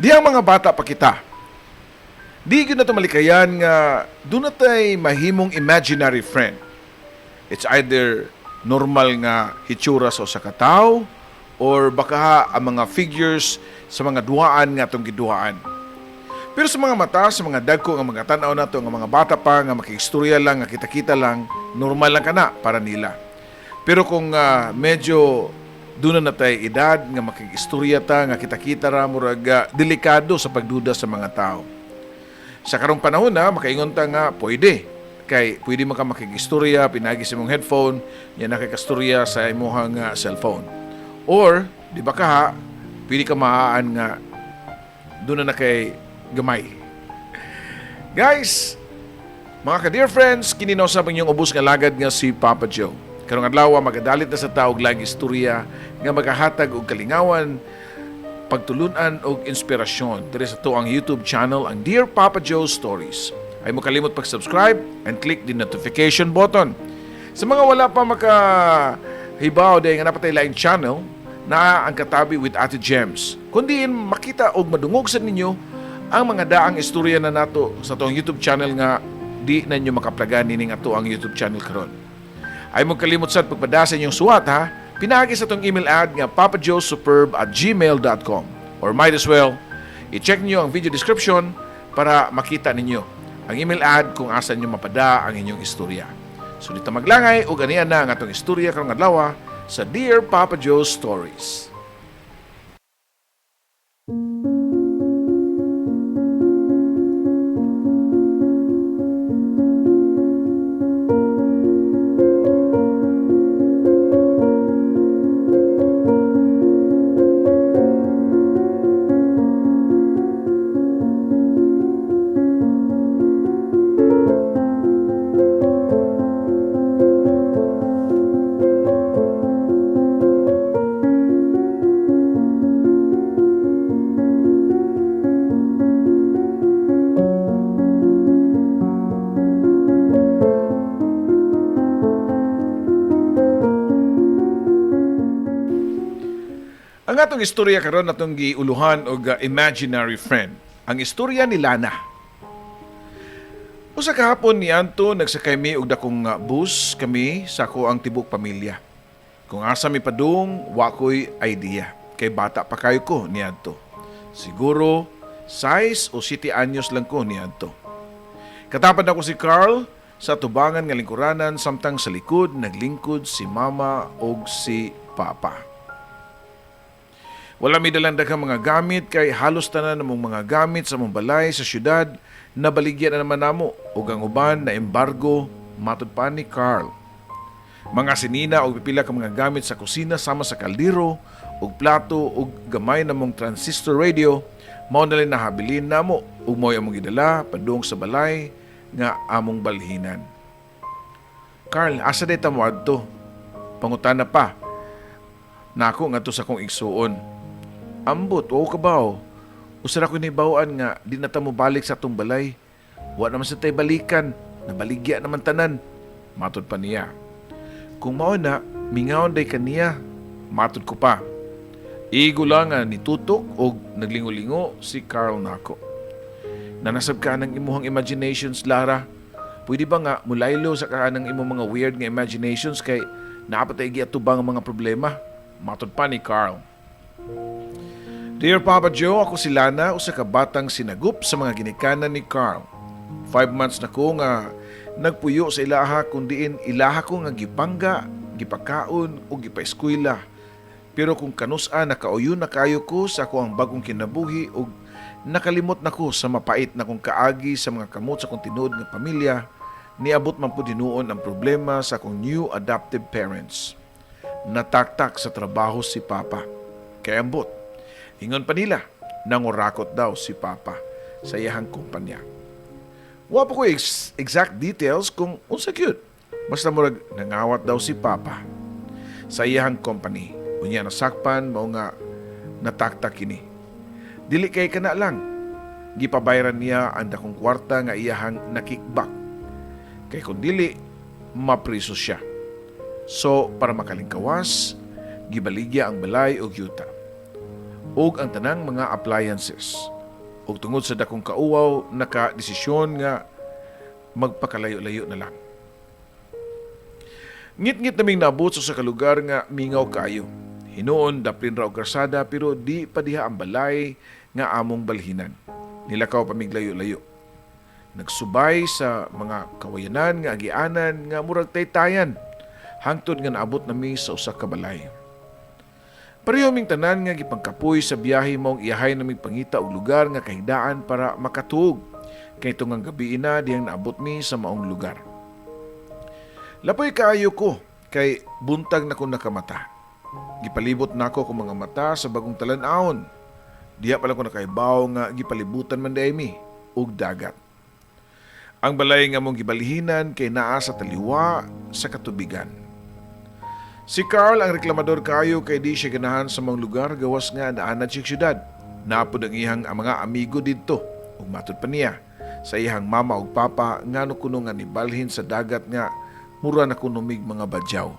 Dihang mga bata pa kita, di gyud nato malikayan nga duna tay mahimong imaginary friend. It's either normal nga hitsura sa usa ka tawo or baka ha ang mga figures sa mga duhaan nga atong giduhaan. Pero sa mga mata, sa mga dagko nga mga tan-aw nato nga mga bata pa nga makiistorya lang, nga kita-kita lang, normal lang kana para nila. Pero kung medyo duna na tay edad nga makiistorya ta nga kita-kita ra, murag delikado sa pagduda sa mga tao. Sa karong panahon na makaingon ta nga pwede kay pwede man ka makig-istorya pinagi sa imong headphone, nya nakikastorya sa imong cellphone. Or di ba ka ha, pwede ka maaan nga duna na kay gamay. Guys, mga ka-dear friends, kini na usab ang inyong ubos nga lagad nga si Papa Joe. Karong adlaw magadalit na sa taog laing istorya nga magahatag og kalingawan, pagtulunan og inspirasyon diri sa atoang YouTube channel, ang Dear Papa Joe Stories. Ayaw mo kalimot pag-subscribe and click the notification button. Sa mga wala pa maka hibaw dahil nga napatay laing channel na ang Katabi with Ate Gems. Kundi makita og madungog sa ninyo ang mga daang istorya na nato sa atoang YouTube channel nga di na ninyo makaplagan nining ato ang YouTube channel karon. Ayaw mo kalimot sad pagpada sa inyong suwat ha, pinaagi sa atong email ad nga papajoesuperb@gmail.com, or might as well, i-check niyo ang video description para makita ninyo ang email ad kung asa niyo mapada ang inyong istorya. So dito maglangay og anian na ang atong istorya karong adlaw sa Dear Papa Joe Stories. Ang atong istorya karon atong giuluhan og imaginary friend. Ang istorya ni Lana. Usa ka hapon niadto, nagsakay mi og dakong bus kami sa ako ang tibok pamilya. Kung asa mi padung, wa ko'y idea. Kay bata pa kayo ko niadto. Siguro 6 o 7 anyos lang ko niadto. Katapad ako si Carl sa tubangan nga lingkuranan samtang sa likod naglingkod si mama og si papa. Wala mi dalang daghang mga gamit kay halos tanan namong mga gamit sa among balay sa syudad nabaligya na naman namo ug ang uban na embargo matud pa ni Carl. Mga sinina og pipila ka mga gamit sa kusina sama sa kaldero ug plato ug gamay namong transistor radio mao na lang nahabilin namo ug mao'y among gidala padung sa balay nga among balhinan. "Carl, asa day ta moadto?" pangutana pa nako ngadto sa akong igsuon. "Ambot, wa ko kabaw. Usa ra ko nahibaw-an nga di na ta mobalik sa atong balay. Wa naman sa tay balikan, nabaligya naman tanan," matod pa niya. "Kung mao na, mingawon day kaniya," matod ko pa. Igo lang nga nitutok og naglingo-lingo si Carl nako. "Nanasab ka ng imuhang imaginations, Lara. Pwede ba nga mulaylo sa ka ng imong mga weird nga imaginations kay naa pa tay giatubang ang mga problema?" matod pa ni Carl. Dear Papa Joe, ako si Lana, usa ka batang sinagup sa mga ginikanan ni Carl. 5 months na ko nga nagpuyo sa ilaha kung diin ilaha ko nga gipangga, gipakaon o gipaeskwela. Pero kung kanusa nakauyon na kayo ko sa ako ang bagong kinabuhi ug nakalimot na ko sa mapait na kong kaagi sa mga kamot sa akong tinuod nga pamilya, niabot man pud hinuon ang problema sa akong new adoptive parents. Nataktak sa trabaho si Papa. Kaya ambot. Ingon pa nila, nangurakot daw si Papa sa iyahang kumpanya. Wa pa ko exact details kung unsa gyud. Basta murag nangawat daw si Papa sa iyahang company. Unya nasakpan mao nga nataktak kini. Dili kay kana lang. Gipabayran niya ang dakong kwarta nga iyahang na-kickback. Kay kung dili, mapriso siya. So, para makalingkawas, gibaligya ang balay og yuta. Ug ang tanang mga appliances. Ug tungod sa dakong kauwaw, nakadesisyon nga magpakalayo-layo na lang. Ngit-ngit naming naabot sa usa ka lugar nga mingaw kaayo. Hinuon daplin ra og karsada, pero di pa diha ang balay nga among balhinan. Nilakaw pa mig layo-layo. Nagsubay sa mga kawayanan nga agianan nga murag taytayan hangtod nga naabot nami sa usa ka balay. Pareho ming tanan nga gipangkapoy sa biyahe, maong iyahay naming pangita og lugar nga kahigdaan para makatuog. Kay tungang gabi na dihang naabot mi sa maong lugar. Lapoy kaayo ko kay buntag na ko nakamata. Gipalibot nako akong mga mata sa bagong talan-awon. Diha pa lang ko nakaibaw nga gipalibutan man diay mi og dagat. Ang balay nga among gibalhinan kay naa sa taliwa sa katubigan. Si Carl ang reklamador kayo kay di siya ganahan sa mga lugar, gawas nga naanad siya syudad. Naa pod ang iyang ang mga amigo didto, ug matud pa niya sa iyang mama ug papa ngano kuno nga nibalhin sa dagat nga mura na kuno mig mga badyaw.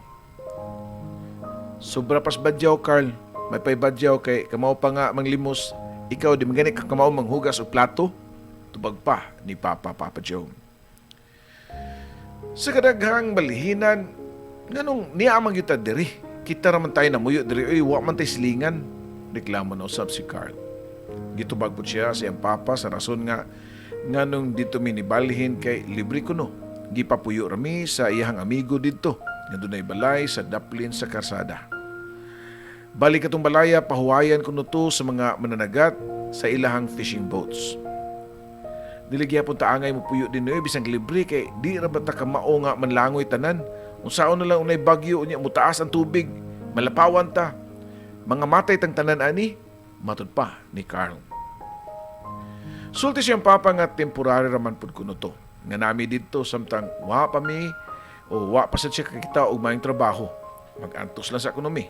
"Sobra pas badyaw, Carl. May pay badyaw kay kamao pa nga manglimos. Ikaw, di man gani ka kamao manghugas og plato," tubag pa ni Papa, Papa Joe. Sa kadaghang balhinan, nganong niya man gyud ta diri? "Kita raman tayo namuyo diri oy, wa man tay silingan," reklamo na usab si Carl. Gitubag po siya sa iyang papa sa rason nga nganong dito mi nibalhin kay libre kuno. Gipapuyo rami sa iyang amigo didto nga dunay balay sa daplin sa karsada. Balik atong balaya, pahuwayan kuno to sa mga mananagat sa ilahang fishing boats. "Dili gyapon ta angay mo puyo dinhi, bisang libre, kay di ra ba ta kamao nga manlangoy tanan? Unsaon na lang unay bagyo unya mutaas ang tubig, malapawan ta. Mga matay tang tanan ani," matud pa ni Carl. Sulti siyang papa nga temporary raman pud kuno to nga nami didto samtang wa pa mi o wa pa sad siya kakita og maayong trabaho. Mag-antos lang sa ekonomi.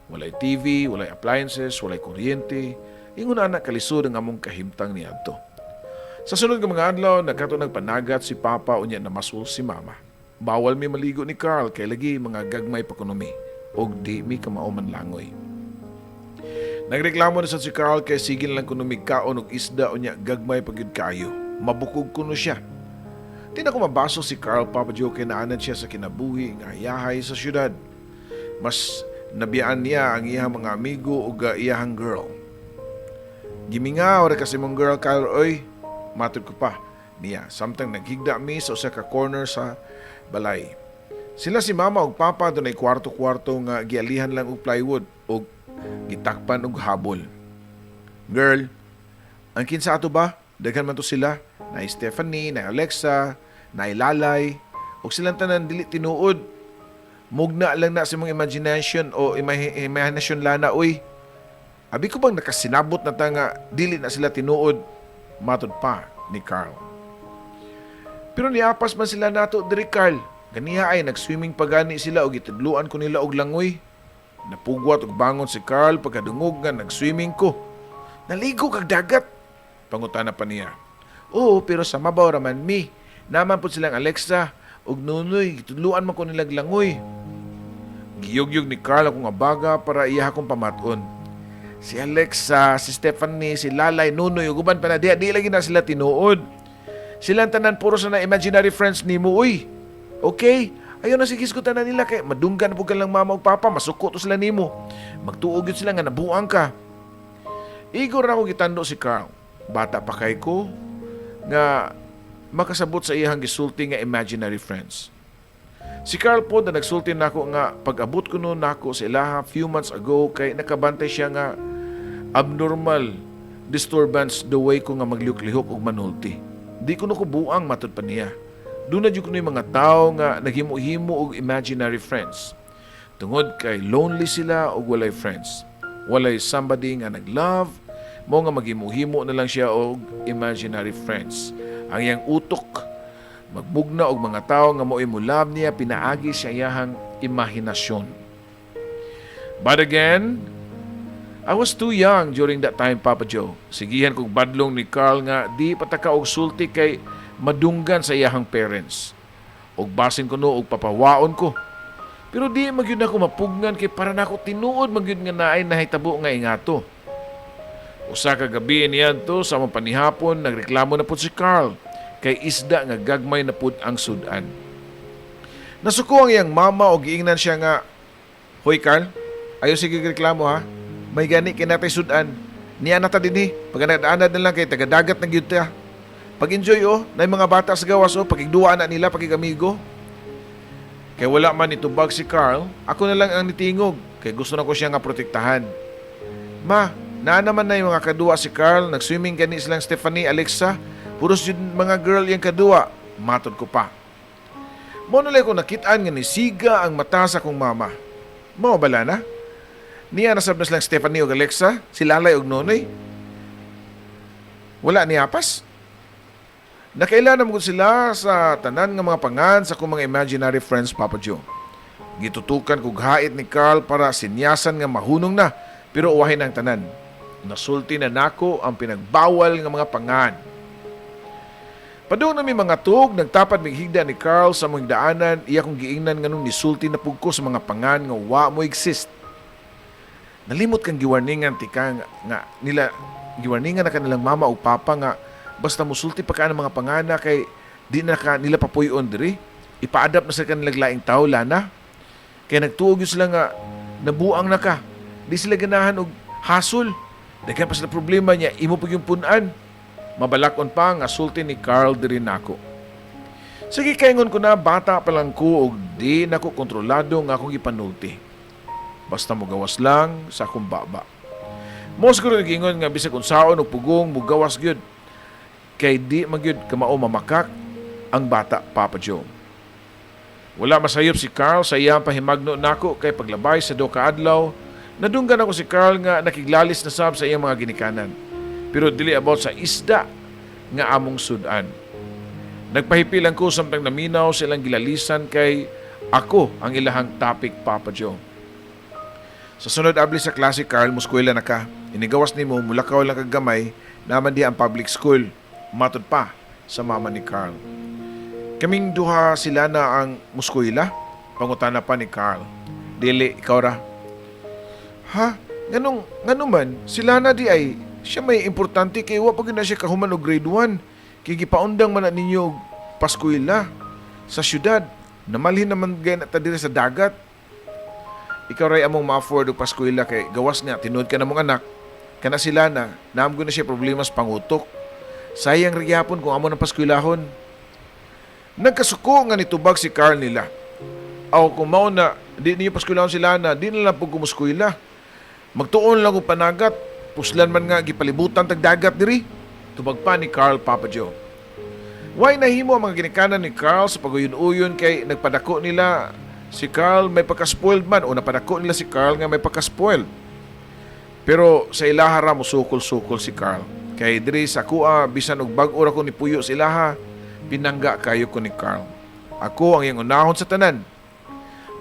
Walay TV, walay appliances, walay kuryente. Ingon ana kalisod ang among kahimtang niadto. Sa sunod nga mga adlaw, nagkato nagpanagat si Papa unya namasol si Mama. Bawal mi maligo ni Carl kay lagi mga gagmay pa kuno mi og di mi kamao manlangoy. Nagreklamo na sad si Carl kay sige lang kuno mig kaon og isda unya gagmay pa gyud kaayo. Mabukog kuno siya. Di na ko mabaso si Carl, Papa Joe, kay naanad siya sa kinabuhi nga hayahay sa syudad. Mas nabiyaan niya ang iyang mga amigo ug iyahang girl. "Gimingaw ra kasi mong girl, Carl, oy," matud ko pa niya samtang naghigda mi sa usa ka corner sa balay. Sila si Mama ug Papa dunay kwarto-kwarto nga gialihan lang og plywood ug gitakpan og habol. "Girl, ang kinsa ato ba? Daghan man to sila. Na Stephanie, na Alexa, na Lalay, ug silang tanan dili tinuod. Mugna lang na sa imong imagination o imahinasyon lana, uy. Abi ko bang nakasinabot na ta nga dili na sila tinuod," matud pa ni Carl. "Pero niapas man sila nato diri, Carl. Ganiha ay nag-swimming pa gani sila og gitudluan ko nila og langoy." Napugwat og bangon si Carl pagkadungog nga nag-swimming ko. "Naligo kag dagat?" pangutana pa niya. "Oo, pero sa mabaw raman mi. Naa man pud silang Alexa ug Nunoy, gitudluan man ko nilag langoy." Giyugyog ni Carl akong abaga para iya akong pamaton. "Si Alexa, si Stephanie, si Lalay, Nunoy, ug uban pa na diha, di lagi na sila tinuod. Silang tanan puro sa na imaginary friends nimo, uy. Okay? Ayaw na sige tanan nila kay madunggan po ka lang mama ug papa, masuko to sila nimo. Magtuo gyud sila nga nabuang ka." Igor na ako gitando si Carl. Bata pa kay ko nga makasabot sa iyang gisulti nga imaginary friends. Si Carl po na nagsulti nako nga pag-abot ko noon nako sa ilaha few months ago kay nakabantay siya nga abnormal disturbance the way ko nga maglihok-lihok og manulti. "Di ko no ko buang," matud pa niya. Doon na jud kuno yung mga tao nga naghimo-himo og imaginary friends. Tungod kay lonely sila og walay friends. Walay somebody nga nag-love, mo nga maghimo-himo na lang siya og imaginary friends. Ang iyang utok magmugna og mga tao nga mo'y mo-love niya pinaagi sa iyahang imahinasyon. But again, I was too young during that time, Papa Joe. Sigihan kog badlong ni Carl nga di pataka og sulti kay madunggan sa iyahang parents. Og basin ko no og papawaon ko. Pero di magyud ako mapugnan kay para nako tinuod magyud nga naay nahitabo nga ingato. Usa ka gabi niadto sa among panihapon, nagreklamo na pud si Carl kay isda nga gagmay na pud ang sudan. Nasuko ang iyang mama og giingnan siya nga, "Hoy Carl, ayo sige reklamo ha. May gani kay natay sudan. Niya na ta dinhi, pag-anad na lang kay taga-dagat na gyud ta. Pag-enjoy oh, na mga bata sa gawas oh, pakigduwa na nila, pakigamigo." Kay wala man nitubag si Carl, ako na lang ang nitingog kay gusto na ko siya nga protektahan. "Ma, naa naman na yung mga kaduwa si Carl, nag-swimming gani silang Stephanie, Alexa, puros yun mga girl yung kaduwa," matod ko pa. Mao na ko nakitaan nga nisiga ang mata sa akong mama. "Mao bala na? Niya nasab na silang Stephanie ug Alexa, si Lalay ug Nonoy. Wala niapas? Nakaila na mo sila sa tanan nga mga pangan sa akong mga imaginary friends, Papa Joe. Gitutukan kog hait ni Carl para sinyasan nga mahunong na, pero uwahin ang tanan. Nasulti na nako ang pinagbawal nga mga pangan. Padung na mi mga tug, nagtapad mig higda ni Carl sa among daanan, iya kong giingnan nganong nisulti na pug ko sa mga pangan nga wa mo exist. "Nalimot kang giwarningan tika nga nila, giwarningan na kanilang mama o papa nga basta musulti pa ka ng mga pangana kay di na ka nila papuyon diri. Ipa-adapt na sa kanilang laing tao, Lana. Kay nagtuog yun sila nga nabuang na ka. Di sila ganahan og hasol. Daghan pa sila problema niya, imo pag yung punan." Mabalakon pa nga sulti ni Carl diri nako. Sige, kaingon ko na bata pa lang ko og di nako kontrolado nga akong ipanulti. Basta mugawas lang sa akong baba. Mo siguro nag-ingon nga bisag unsaon og pugong, mugawas gyud. Kay di magyud kamao mamakak ang bata, Papa Joe. Wala masayop si Carl sa iyang pahimagno nako kay paglabay sa 2 ka adlaw, nadunggan ako si Carl nga nakiglalis na sab sa iyang mga ginikanan. Pero dili about sa isda nga among sudan. Nagpahipil lang ko samtang naminaw sa ilang gilalisan kay ako ang ilahang topic, Papa Joe. "Sa sunod abli sa klase, Carl, muskwela na ka. Inigawas nimo, mulakaw lang kag gamay, naman di ang public school," matod pa sa mama ni Carl. "Kaming duha sila na ang muskwela?" pangutana pa ni Carl. "Dili, ikaw ra." "Ha? Nganong, ngano man, sila na di ay, siya may importante kay wa pa gyud na siya kahuman og grade 1. Kay gipaundang man na ninyo og paskwela sa syudad. Namalhin naman gay na ta diri sa dagat. Ikaw ray among ma-afford og paskwela kay gawas nga tinuod ka na mong anak. Kana sila na, naam na siya problema sa pangutok. Sayang ra gyapon kung amo ng paskwelahon." Nagkasuko nga nitubag si Carl nila. "Aw, kung mao na, di niyo paskwelahon sila na, di na lang po kumuskwela. Magtuon lang og panagat, puslan man nga gipalibutan tag dagat diri," tubag pa ni Carl, Papa Joe. Way nahimo ang mga ginikanan ni Carl sa paguyon-uyon kay nagpadako nila si Carl may pagka-spoiled man o napadako nila si Carl nga may pagka-spoiled. Pero sa ilaha ra musukol-sukol si Carl. Kay diri sa kuha, bisan og bag-o ra ko ni puyo sa ilaha, pinangga kayo ko ni Carl. Ako ang iyang unahon sa tanan.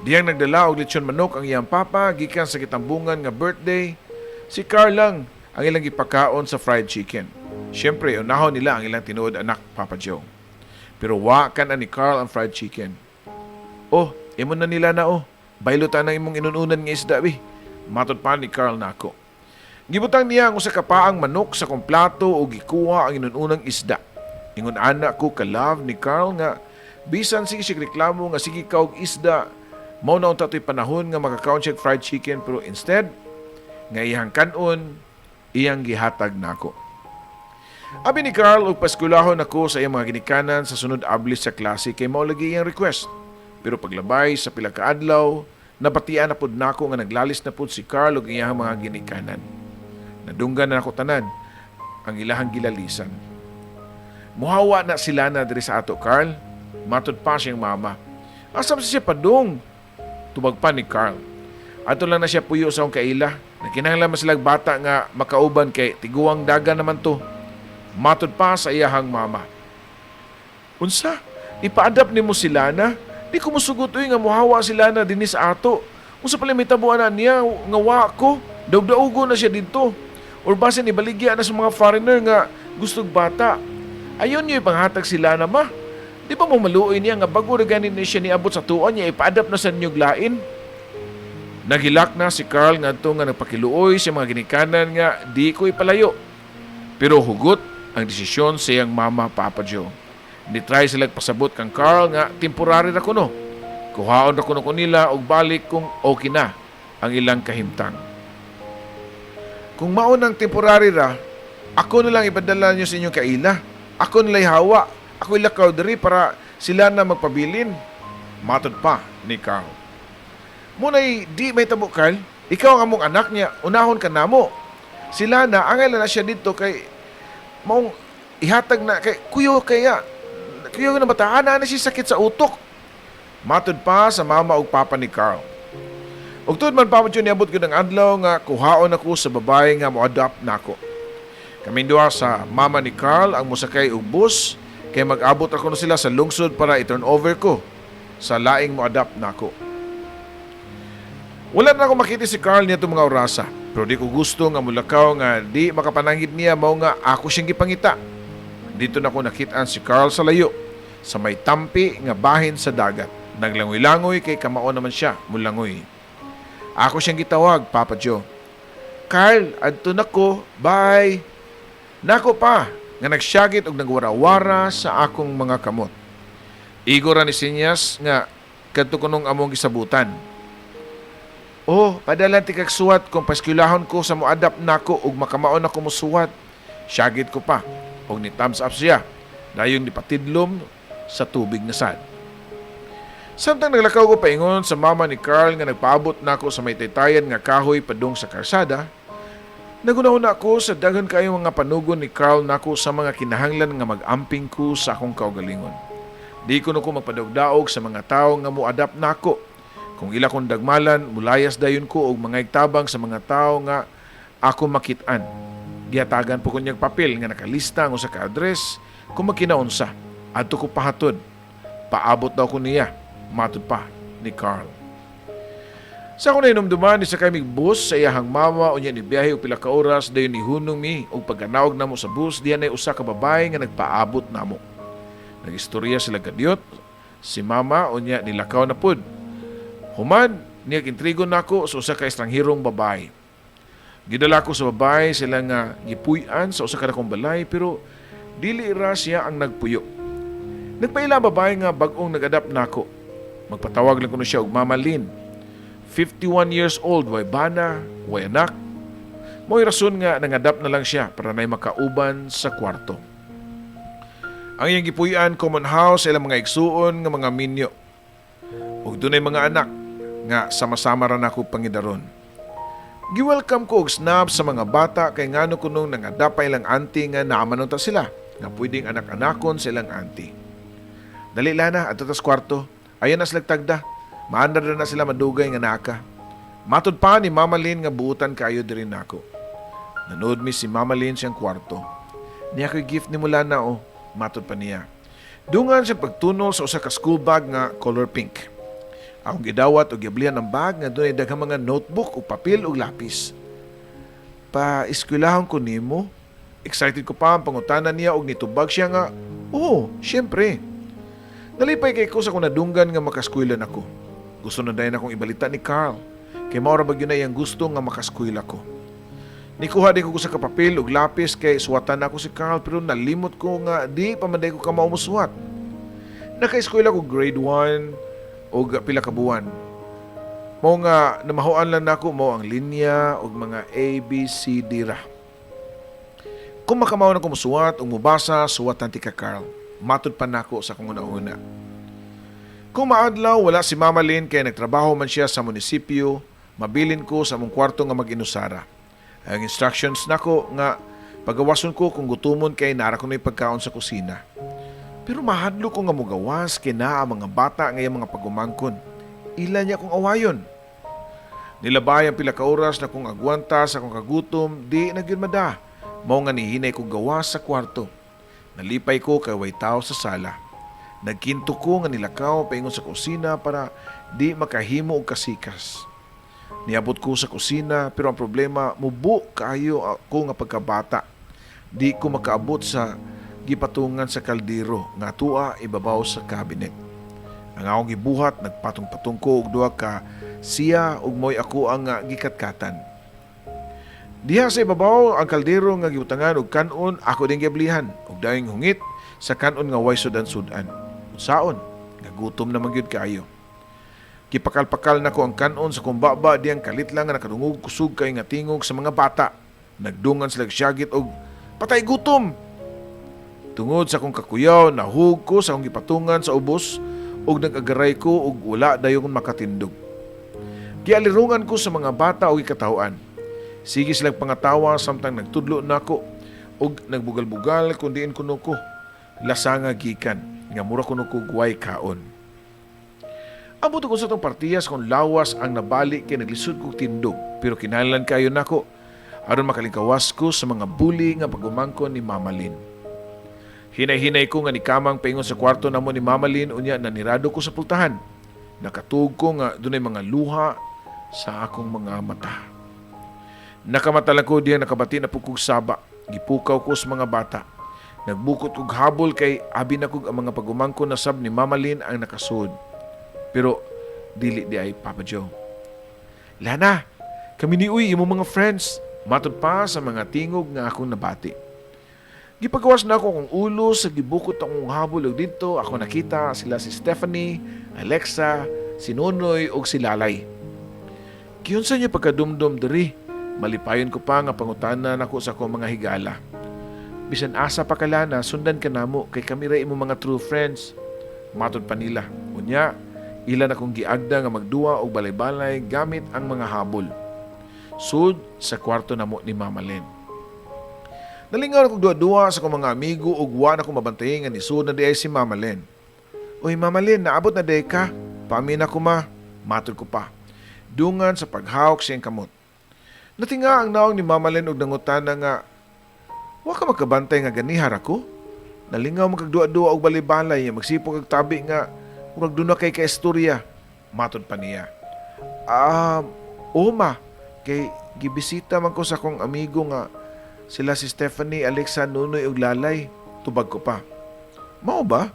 Diyang nagdala og lechon manok ang iyang papa gikan sa gitambungan nga birthday, si Carl lang ang ilang gipakaon sa fried chicken. Siyempre, unahon nila ang ilang tinuod anak, Papa Joe. Pero wa kan ni Carl ang fried chicken. "Oh, imo na nila na oh. Baylo ta ng imong inununan nga isda bi," matod pa ni Carl nako. Gibutang niya ang usa ka paang manok sa kong plato ug gikuha ang inununang isda. Ingon ana ko ka-love ni Carl nga bisan sige siya reklamo nga sige ka og isda, mao na unta to'y panahon nga makakaon siya og fried chicken, pero instead nga iyang kanon, iyang gihatag nako. Abi ni Carl og paskulahon ako sa iyang mga ginikanan sa sunod abli sa klase kay mao lagi iyang request. Pero paglabay sa pila ka adlaw, nabatian na pud nako nga naglalis na pud si Carl ug iyang mga ginikanan. Nadunggan na nako tanan ang ilahang gilalisan. "Muhawa na sila na diri sa ato, Carl," matod pa siyang mama. "Asa man siya padung?" tubag pa ni Carl. "Ato lang na siya puyo sa akong kaila. Nagkinahanglan man silang bata nga makauban kay tiguang dagan naman to," matod pa sa iyahang mama. "Unsa? Ipa-adapt nimo sila na? Di ko musugot uy nga muhawa sila na dinhi sa ato. Unsa pala may tabuan na niya nga wa ko? Daog-daogo na siya didto. Or basin ibaligya na sa mga foreigner nga gustog bata. Ayon niyo ipanghatag sila na, ma. Di ba mo maluoy niya nga bago ra gani ni siya niabot sa tuon niya, ipa-adapt na sa ninyog lain?" Naghilak na si Carl ngadto nga nagpakiluoy sa mga ginikanan nga di ko ipalayo. Pero hugot ang desisyon sa iyang mama, Papa Joe. Ni-try sila pasabot kang Carl nga temporary ra kuno. Kuhaon ra kuno ko nila og balik kung okay na ang ilang kahimtang. "Kung mao nang temporary ra, ako na lang ipadala niyo sa inyong kaila. Ako na lang hawa. Ako ilakaw diri para sila na magpabilin," matod pa ni Carl. "Muna'y di mahitabo, Carl. Ikaw ang among anak niya. Unahon ka namo. Sila na, angay na siya dito kay maong ihatag na kay kuyo kaya. Kuyo na bataan na siya sakit sa utok," matod pa sa mama ug papa ni Carl. Ug tuod man, Papa Joe, niabot ko ng adlaw nga kuhaon ako sa babae nga mo-adopt nako. Kaming duha sa mama ni Carl ang mosakay og bus kay mag-abot ako na sila sa lungsod para i-turn over ko sa laing mo-adopt nako. Wala na ako makita si Carl niya mga orasa. Pero di ko gusto nga mulakaw nga di makapanangid niya, mao nga ako siyang gipangita. Dito na ko nakitaan si Carl sa layo, sa may tampi nga bahin sa dagat. Naglangoy-langoy kay kamao naman siya mulangoy. Ako siyang gitawag, Papa Joe. "Carl, adto na ko. Bye." Nako pa nga nagsyagit og nagwarawara sa akong mga kamot. Igo ra ni sinyas nga kadto kunong among gisabutan. "Oh, padalan ti kag suwat kung paskwilahon ko sa moadapt nako ug makamaon ako mosuwat," syagit ko pa. Og ni thumbs up siya. Dayon nipatidlom sa tubig na sad. Samtang naglakaw ko paingon sa mama ni Carl nga nagpaabot nako sa may taytayan nga kahoy padung sa karsada, naghuna-huna ko sa daghan kayo mga panugon ni Carl nako sa mga kinahanglan nga mag-amping ko sa akong kaugalingon. Di ko no ko magpadaog-daog sa mga tawo nga mo-adapt nako. Kung ila kong dagmalan, mulayas dayon ko og mga tabang sa mga tawo nga ako makit-an. Gihatagan po ko niyang papel nga nakalista ang usa ka address kung magkinaunsa. Adto ko pahatod. Paabot daw ko niya, matod pa ni Carl. Sa ako nahinumduman, ni sakay mig bus sa iyahang mama, unya ni biyahe og pila ka oras, dayon nihunong mi og pagkanaog namo sa bus, diha nay usa ka babae nga nagpaabot namo. Nagistorya sila kadyot, si mama unya nilakaw na pud. Human, niya intrigo nako sa usa ka estranghirong babae. Gidala ko sa babae sila nga gipuy-an sa usa ka dakong balay, pero dili ra siya ang nagpuyo. Nagpaila ang babae nga bag-ong nag-adapt nako. Magpatawag lang kuno siya og Mama Lynn. 51 years old, way bana, way anak. Mo'y rason nga nang-adapt na lang siya para nay makauban sa kwarto. Ang iyang gipuy-an, common house sa ilang mga igsuon nga mga minyo. Ug dunay mga anak nga sama-sama ra nako pangidaron. Gi-welcome ko og snap sa mga bata kay ngano kunong nang-adapt pa ilang auntie nga naaman unta sila nga pwedeng anak-anakon sa ilang auntie. "Dali, Lana, adto tas kwarto. Ayan na sila tagda. Maandar na sila madugay nga naka," matod pa ni Mama Lynn nga buutan kayo diri nako. Nanood mi si Mama Lynn siyang kwarto. "Niya ko'y gift ni mula na oh," matod pa niya. Dungan siya pagtunol sa usa ka school bag nga color pink. Akong gidawat og giblihan ang bag nga dunay daghang mga notebook ug papel ug lapis. "Pa eskwelahon ko nimo?" Excited ko pa ang pangutana niya og nitubag siya nga, "Oo, syempre." Nalipay kay ko sa kung nadunggan nga makaskwela nako. Gusto na dayon akong ibalita ni Carl. Kay mao ra ba gyud na iyang gusto nga makaskwela ko. Nikuha din ko sa kapapel ug lapis kay suwatan ako si Carl, pero nalimot ko nga di pa man day ko kamao mosuwat. Naka-eskwela ko grade 1 og pila ka buwan. Mao nga namahuan lang nako mao ang linya ug mga A B C D ra. "Kung makamao na ko mosuwat ug mobasa, suwatan ti ka, Carl," matod pa nako sa akong una-una. Kung maadlaw wala si Mama Lynn kay nagtrabaho man siya sa munisipyo, mabilin ko sa among kwarto nga mag-inusara. Ang instructions nako nga pagawason ko kung gutumon kay nara ko na'y pagkaon sa kusina. Pero mahadlo ko nga mugawas kay naa ang mga bata nga iyang mga pagumangkon. Ila niya kong awayon. Nilabay ang pila ka oras na kong agwanta sa akong kagutom, di na gyud mada. Mao nga nihinay kong gawas sa kwarto. Nalipay ko kay way tao sa sala. Nagkinto ko nga nilakaw paingon sa kusina para di makahimo og kasikas. Niabot ko sa kusina, pero ang problema, mubo kaayo ako nga pagkabata. Di ko makaabot sa gipatungan sa kaldero nga tua ibabaw sa cabinet. Ang akong gibuhat, nagpatong-patong ko og duha ka Siya ug mo'y ako ang gikatkatan. Diha sa ibabaw ang kaldero nga gibutangan og kanon, ako din giablihan og dayong hungit sa kanon nga way sudan-sudan. Unsaon nga gutom na man gyud kaayo. Gipakalpakal nako ang kanon sa kumbaba diyang kalit lang nga nakadungog kusog kay nga tingog sa mga bata. Nagdungan sila syagit og "Patay gutom!" Tungod sa akong kakuyaw, nahug ko sa akong gipatungan sa ubos ug nag-agaray ko ug wala dayon makatindog. Gialirungan ko sa mga bata og gikataw-an. Sige silang pangatawa samtang nagtudlo nako ug nagbugal-bugal kung diin kuno ko. Lasanga gikan nga mura kuno ko guway kaon. Ambot ko sa tong partiyas kung lawas ang nabali kay naglisod kog tindog, pero kinahanglan kayo nako aron makalingkawas ko sa mga bully nga pagumangkon ni Mama Lynn. Hinay-hinay ko nga nikamang paingon sa kwarto namo ni Mama Lynn, unya nanirado ko sa pultahan. Nakatug ko nga dunay mga luha sa akong mga mata. Nakamata lang ko diya nakabati na pud kog saba. Gipukaw ko sa mga bata. Nagbukot kog habol kay abi na kog ang mga pagumangkon na sab ni Mama Lynn ang nakasud. Pero dili di ay, Papa Joe. "Lana, kami ni uy imong mga friends," matod pa sa mga tingog nga akong nabati. Gipagawas na ako akong ulo sa gibukot akong habol ug didto ako nakita sila si Stephanie, Alexa, si Nonoy ug si Lalay. "Giunsa niyo pagkadumdum diri?" malipayon ko pa nga pangutana nako sa akong mga higala. "Bisan asa pa ka, Lana, sundan ka namo kay kami ra imong mga true friends," matod pa nila. Unya, ilan akong giagda nga magduwa og balay-balay gamit ang mga habol. Sud sa kwarto namo ni Mama Len. Nalingaw na kog duwa-duwa sa akong mga amigo ug wa na ko mabantay nga nisud na diay si Mama Len. "Uy, Mama Len, naabot na diay ka. Paamin ako, Ma," matod ko pa. Dungan sa paghawak siyang kamot. Natinga ang naong ni Mama Len og nangutana nga, "Wa ka makabantay nga ganihar ako? Nalingaw man kag duwa-duwa og balay-balay, magsipok kag tabi nga murag duna kay kaistorya," matod pa niya. "Ah, o ma, kay gibisita man ko sa akong amigo nga sila si Stephanie, Alexa, Nunoy ug Lalay," tubag ko pa. "Mao ba?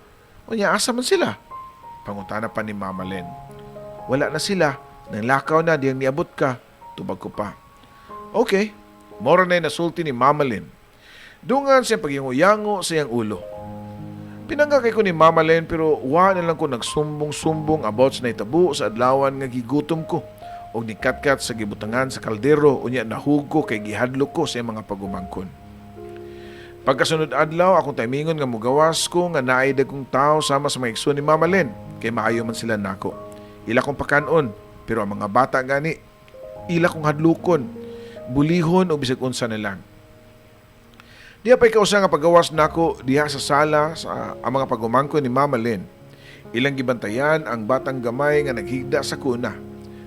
Unya asa man sila?" pangutana pa ni Mama Len. "Wala na sila, nanglakaw na diyang niabot ka," tubag ko pa. "Okay," mora na nasulti ni Mama Len. Dungan siya pagyango-yango sa iyang ulo. Pinangga kay ko ni Mama Len, pero wa na lang ko nagsumbong-sumbong about sa nahitabo sa adlawan nga gigutom ko og nikatkat sa gibutangan sa kaldero unya nahug ko kay gihadlok ko sa iyang mga pagumangkon. Pagkasunod adlaw, akong timingon nga mugawas ko nga naay dagkong tao sama sa mga igsoon ni Mama Len kay maayo man sila nako. Ila kong pakanon, pero ang mga bata gani ila kong hadlukon, bulihon o bisag unsa na lang. Diha pa'y kausa nga pagawas nako diha sa sala sa ang mga pagumangkon ni Mama Len. Ilang gibantayan ang batang gamay nga naghigda sa kuna.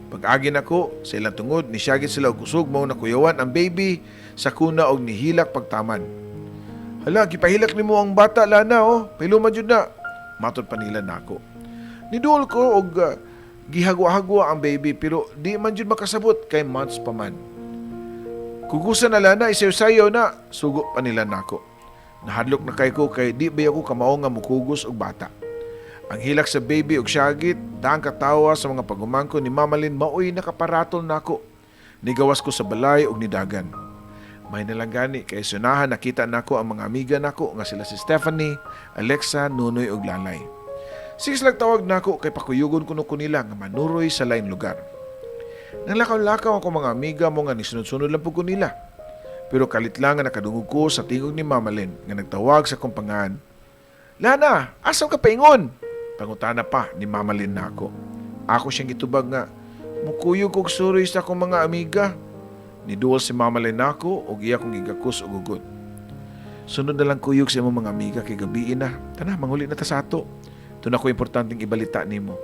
Pag-agi nako sa ilang tungod, nisyagit sila og kusog, mao nakuyawan ang baby sa kuna og nihilak pagtaman. "Hala, gipahilak nimo ang bata, Lana, oh. Pahiloma jud na," matod pa nila nako. Niduol ko og gihagwa-hagwa ang baby, pero di man jud makasabot kay months pa man. "Kugusan na, Lana, isayo-sayo na," sugo pa nila nako. Nahadlok na kay ko kay di ba ako kamao nga mukugos og bata. Ang hilak sa baby og syagit, daang katawa sa mga pagumangkon ni Mama Lynn maoy nakaparatol nako. Nigawas ko sa balay og nidagan. May nalang gani kay sunahan nakita nako ang mga amiga nako nga sila si Stephanie, Alexa, Nunoy ug Lalay. Sige silang tawag nako kay pakuyugon kuno ko nila nga manuroy sa lain lugar. Nanglakaw-lakaw ako mga amiga mo nga nisunod-sunod lang pud ko nila. Pero kalit lang nga nakadungog ko sa tingog ni Mama Lynn nga nagtawag sa akong pangan. "Lana, asa ka paingon?" pangutana pa ni Mama Lynn nako. Ako siyang gitubag nga mukuyog kog suroy sa akong mga amiga. Niduol si Mama Lynn nako ug iya kong gigakos og hugot. "Sunod na lang kuyog sa imong mga amiga kay gabii na. Tana, manguli na ta sa ato. Duna ko importanteng ibalita nimo."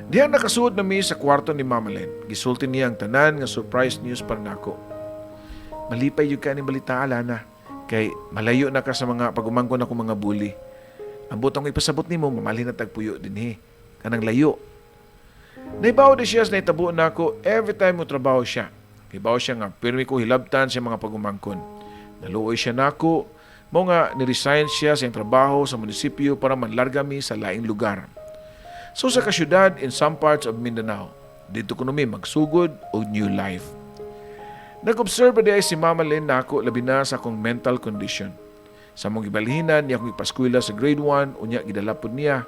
Dihang nakasuod na mi sa kwarto ni Mama Len, gisulti niya ang tanan nga surprise news para nako. "Malipay jud ka ning balita, Lana, kay malayo na ka sa mga pagumangkon ako mga bully. Ambot ang ipasabot nimo, mamalhin na tagpuyo dinhi. Kanang layo." Naibaw di siya sa nahitabo nako every time mo trabaho siya. Kibaw siya nga pirmi ko hilabtan sa mga pagumangkon. Naluoy siya nako, mao nga ni-resign siya sa iyang trabaho sa munisipyo para manlarga mi sa laing lugar. So sa kasyudad in some parts of Mindanao. Didto kuno mi magsugod og new life. Nag-observe diay si Mama Lynn nako, labi na sa akong mental condition. Sa among gibalhinan niya akong ipaskwela sa grade 1, unya gidala pod niya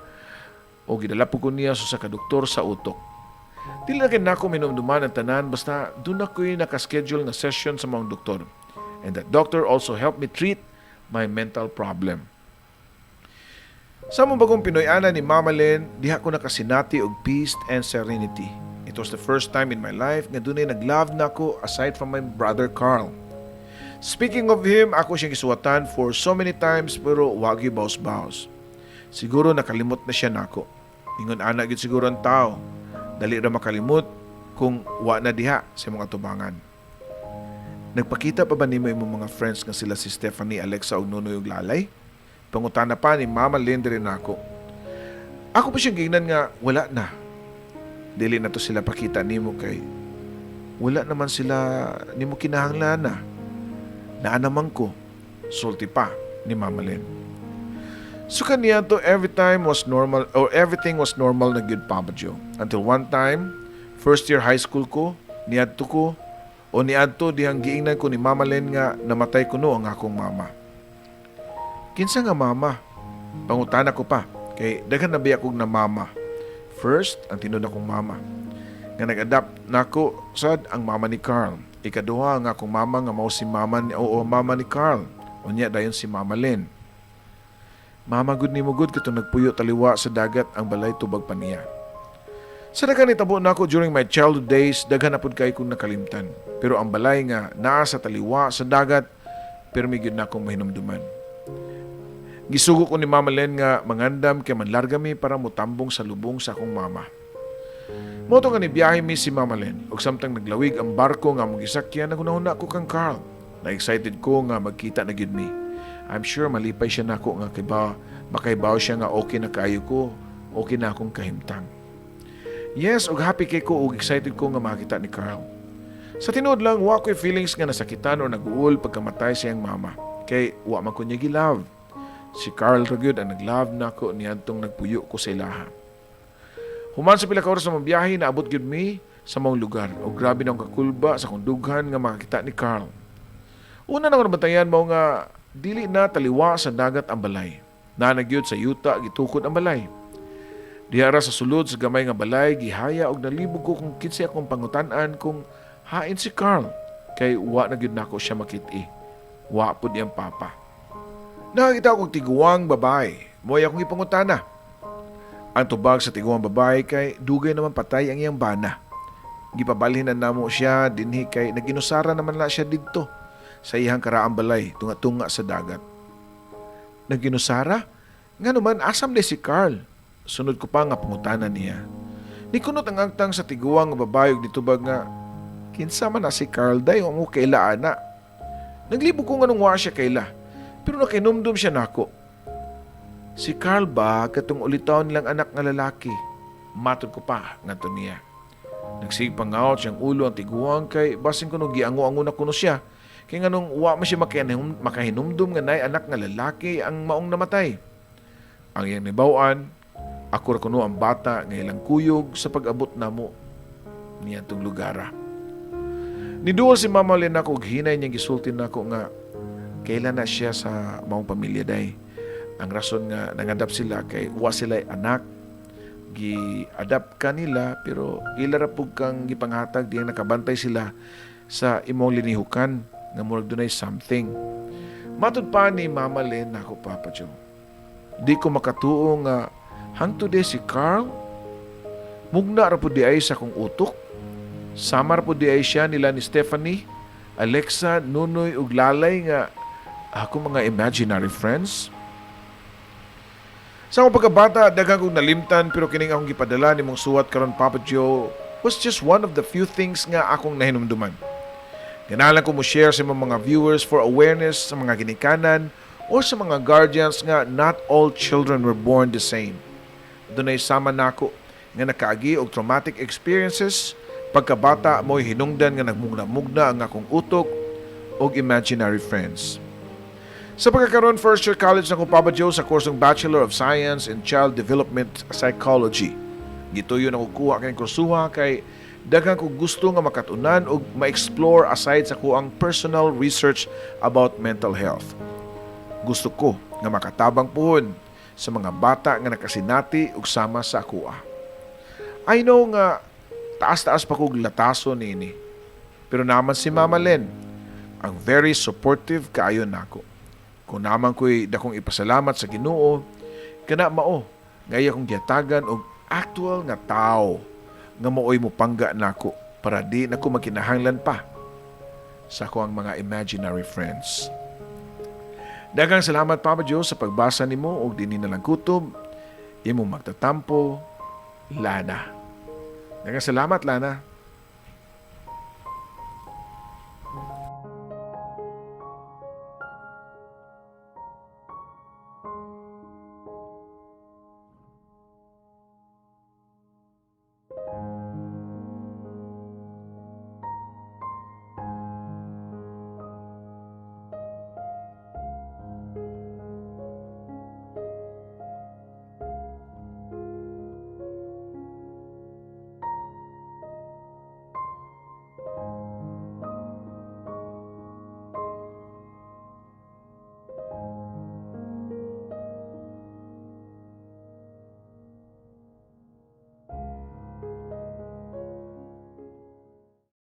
o gidala pod ko niya sa ka doktor sa utok. Dili na kay nako minumduman ang tanan, basta duna ko'y nakaschedule nga session sa maong doktor. And that doctor also helped me treat my mental problem. Sa among bagong Pinoy-anan ni Mama Lynn, diha ko nakasinati og peace and serenity. It was the first time in my life nga dunay nag-love nako aside from my brother Carl. Speaking of him, ako siyang gisuwatan for so many times pero wa gyud baws-baws. Siguro nakalimot na siya nako. Ingon ana gyud siguro ang tao. Dali ra makalimot kung wa na diha sa imong atubangan. "Nagpakita pa ba nimo imong mga friends nga sila si Stephanie, Alexa ug Nunoy ug Lalay?" Pangutana pa ni Mama Lynn diri nako. Ako pa siyang giingnan nga wala na. "Dili na to sila pakita nimo kay wala naman sila nimo kinahanglan na. Naa naman ko," sulti pa ni Mama Lynn. So kaniya to, every time was normal or everything was normal na gyud, Papa Joe. Until one time, first year high school ko, niadto ko o niadto dihang giingnan ko ni Mama Lynn nga namatay kuno ang akong mama. "Kinsa nga mama?" Pangutana ko pa kay daghan na biya kog na mama. First, ang tinuod akong mama nga nag-adapt nako sad ang mama ni Carl. Ikaduha, ang akong mama nga mao si mama ni, oo, mama ni Carl. Unya dayon si Mama Lynn. "Mama gud nimo gud katong nagpuyo taliwa sa dagat, ang balay tubag pa niya." Sa daghan nitabo nako during my childhood days, daghan na pud kay kong nakalimtan. Pero ang balay nga naa sa taliwa sa dagat, pirmi gyud nakong mahinumduman. Gisugo ko ni Mama Len nga mangandam kay manlarga mi para mutambong sa lubong sa akong mama. Mao to nga nibiyahe mi si Mama Len ug samtang naglawig ang barko nga among gisakyan, naghunahuna ko kang Carl. Na-excited ko nga magkita na gyud mi. I'm sure malipay siya nako nga kay ba makaibaw siya nga okay na kaayo ko, okay na akong kahimtang. Yes, ug happy kay ko ug excited ko nga makita ni Carl. Sa tinuod lang, wa ko'y feelings nga nasakitan o naguol pagkamatay sa iyang mama. Kay wa man ko niya gilove. Si Carl ra gyud ang nag-love nako niadtong nagpuyo ko sa ilaha. Human sa pila ka oras sa biyahe, naabot gyud mi sa maong lugar. O grabe na akong kakulba sa akong dughan nga makakita ni Carl. Una na ko nabantayan mao nga dili na taliwa sa dagat ang balay. Naa na gyud sa yuta gitukod ang balay. Diha ra sa sulod sa gamay nga balay gihaya og nalibog ko kung kinsay akong pangutan-an kung hain si Carl kay wa na gyud nako siya makit-i. Wa pud iyang papa. Nakakita akong tiguang babae. Mo'y akong ipangutana. Ang tubag sa tiguang babae kay dugay naman patay ang iyang bana. Gipabalhin na namo siya dinhi kay naginusara naman la siya didto sa iyang karaang balay tunga-tunga sa dagat. "Naginusara? Nga naman, asam de si Carl?" Sunod ko pa nga pangutana niya. Nikunot ang angtang sa tiguang nga babae ug nitubag nga, "Kinsa man na si Carl, day? Wa mo kaila ana." Naglibog ko nganong wa siya kaila. Pero nakinumdum siya nako. "Si Carl ba katong ulitaw nilang anak nga lalaki?" Matod ko pa ngadto niya. Nagsigpangawat siyang ulo ang tiguang kay basin kuno giango-ango na kuno siya. Kay nganong wa man siya makahinumdum nga naay anak nga lalaki ang maong namatay. Ang iyang nibaw-an, ako ra kuno ang bata nga ilang kuyog sa pag-abot namo niadtong lugara. Niduol si Mama Lynn nako og hinay niyang gisulti nako nga kaila na siya sa maong pamilya day. Ang rason nga nangadap sila kay wa sila anak, gi-adapt ka nila pero ila ra pug kang gipanghatag diyang nakabantay sila sa imong linihukan nga murag dunay something. Matud pa ni Mama Lynn nako, Papa Joe. Di ko makatuo nga hangtod di si Carl mugna ra pud di ay sa akong utok. Sama ra pud di ay siya nila ni Stephanie, Alexa, Nunoy ug Lalay nga ako mga imaginary friends. Sa akong pagkabata, daghan kong nalimtan pero kining akong gipadala nimong suwat karon, Papa Joe, was just one of the few things nga akong nahinumduman. Ganahan ko mo share sa imong mga viewers for awareness sa mga ginikanan o sa mga guardians nga not all children were born the same. Dunay sama nako nga nakaagi og traumatic experiences pagkabata, mo'y hinungdan nga nagmugna-mugna ang akong utok og imaginary friends. Sa pagkakaroon, first year college na ko, Papa Joe, sa kursong Bachelor of Science in Child Development Psychology. Gituyo na ko kuha kay kursuha kay Daghan ko gusto nga makatunan og ma-explore aside sa akoang personal research about mental health. Gusto ko nga makatabang puhon sa mga bata nga nakasinati og sama sa akoa. I know nga taas-taas pa kog lataso nini. Pero naman si Mama Len, ang very supportive kaayo nako. Kung naman ko'y dakong ipasalamat sa Ginoo, kana mao nga iya kong gihatagan og actual nga tao nga maoy mopangga nako para di nako magkinahanglan pa sa akoang mga imaginary friends. Daghang salamat, Papa Joe, sa pagbasa nimo og dinhi na lang kutob. Imong magtatampo, Lana. Daghang salamat, Lana.